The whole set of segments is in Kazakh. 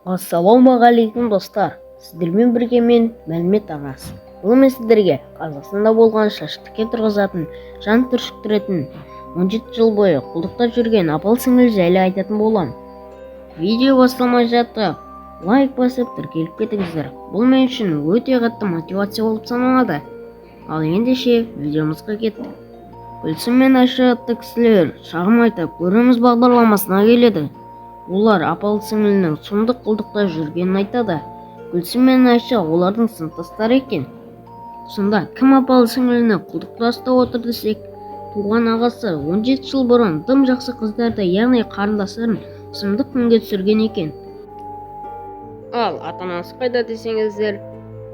Ассалаумағалейкум, достар! Сіздермен бірге мен, Мәлімет арнасы. Бүгін мен сіздерге Қазақстанда болған шаш тіке тұрғызатын, жан түршіктіретін, 17 жыл бойы құлдықта жүрген апалы-сіңлілі жайлы айтатын боламын. Видео басталмай жатып, лайк басып, тіркеліп кетіңіздер. Бұл мен үшін өте қатты мотивация болып саналады. Ал ендеше видеомызға кеттік. Гүлсім мен Айша атты кісілер шағым айтып, «Көреміз» бағдарламасына келеді. Олар апалы-сіңлінің сұмдық құлдықта жүргенін айтады. Гүлсім мен Айша олардың сыныптастары екен. Сонда кім апалы-сіңліні құлдықта ұстап отыр десек, туған ағасы 17 жыл бұрын дым жақсы қыздарды, яғни қарындастарын сұмдық күнге түсірген екен. Ал ата-анасы қайда десеңіздер,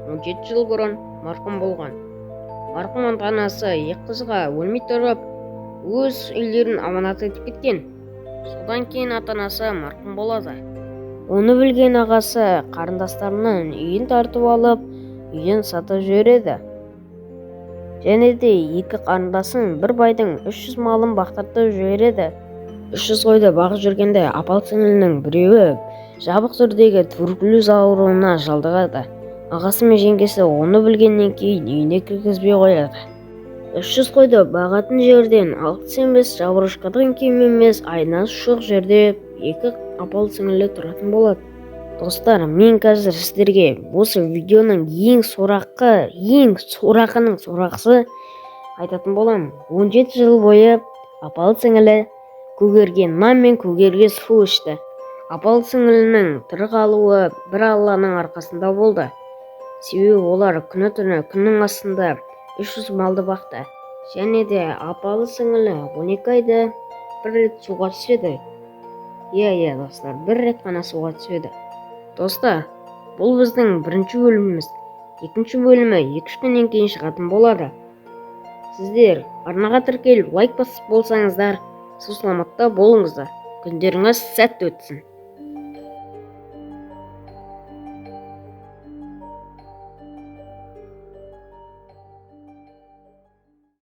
17 жыл бұрын марқұм болған. Марқұм ата-анасы екі қызға өлмей тұрып өз үйлерін аманат етіп кеткен. Содан кейін ата-анасы марқұм болады. Оны білген ағасы қарындастарының үйін тартып алып, үйін сатып жібереді. Және де екі қарындасын бір байдың 300 малын бақтыртып жібереді. 300 қойды бағып жүргенде апалы-сіңлінің біреуі жабық түрдегі туберкулез ауруына шалдығады. Ағасы мен жеңгесі оны білгеннен кейін үйіне кіргізбей қояды. 300 қойды бағатын жерден алыс емес, заброшкадан кем емес, айнасы жоқ жерде екі апалы-сіңлілі тұратын болады. Достар, мен қазір сіздерге осы видеоның ең сорақы, ең сорақының сорақысы айтатын боламын. 17 жыл бойы апалы-сіңілі көгерген нан мен көгерген су ішті. Апалы-сіңлінің тірі қалуы бір Алланың арқасында болды. Себебі олар күні-түні күннің астында 300 малды бақты. Және де апалы-сіңлілі 12 айда бір рет суға түседі. Иә, достар, бір рет қана суға түседі. Достар, бұл біздің бірінші бөліміміз. Екінші бөлімі 2-3 күннен кейін шығатын болады. Сіздер арнаға тіркеліп, лайк басып болсаңыздар, сау саламатта болыңыздар. Күндеріңіз сәтті өтсін.